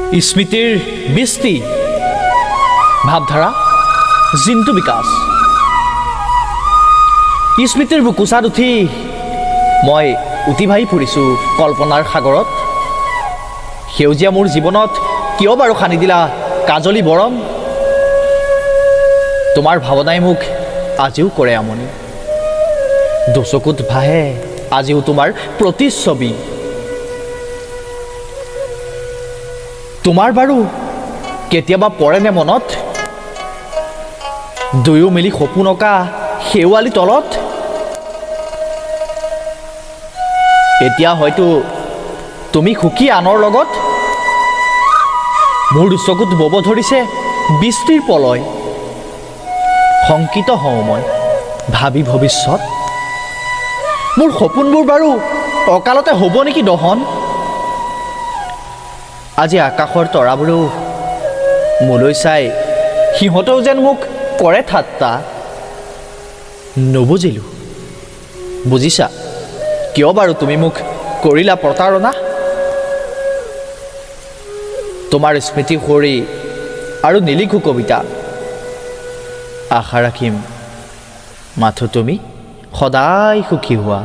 স্মৃতিৰ বৃষ্টি, ভাৱধাৰা জিন্তু বিকাশ। স্মৃতিৰ বুকুচাত উঠি মই উটি ভাহি ফুৰিছোঁ কল্পনাৰ সাগৰত। সেউজীয়া মোৰ জীৱনত কিয় বাৰু সানি দিলা কাজলী বৰণ? তোমাৰ ভাৱনাই মোক আজিও কৰে আমনি। দুচকুত ভাহে আজিও তোমাৰ প্ৰতিচ্ছবি। তোমাৰ বাৰু কেতিয়াবা পৰেনে মনত দুয়ো মিলি সপোন অঁকা শেৱালি তলত? এতিয়া হয়তো তুমি সুখী আনৰ লগত। মোৰ দুচকুত বব ধৰিছে বৃষ্টিৰ পলয়। শংকিত হওঁ মই ভাবি ভৱিষ্যত। মোৰ সপোনবোৰ বাৰু অকালতে হ'ব নেকি দহন? আজি আকাশৰ তৰাবোৰেও মোলৈ চাই সিহঁতেও যেন মোক কৰে ঠাট্টা। নুবুজিলোঁ, বুজিছা, কিয় বাৰু তুমি মোক কৰিলা প্ৰতাৰণা? তোমাৰ স্মৃতি সুঁৱৰি আৰু নিলিখোঁ কবিতা। আশা ৰাখিম মাথো তুমি সদায় সুখী হোৱা।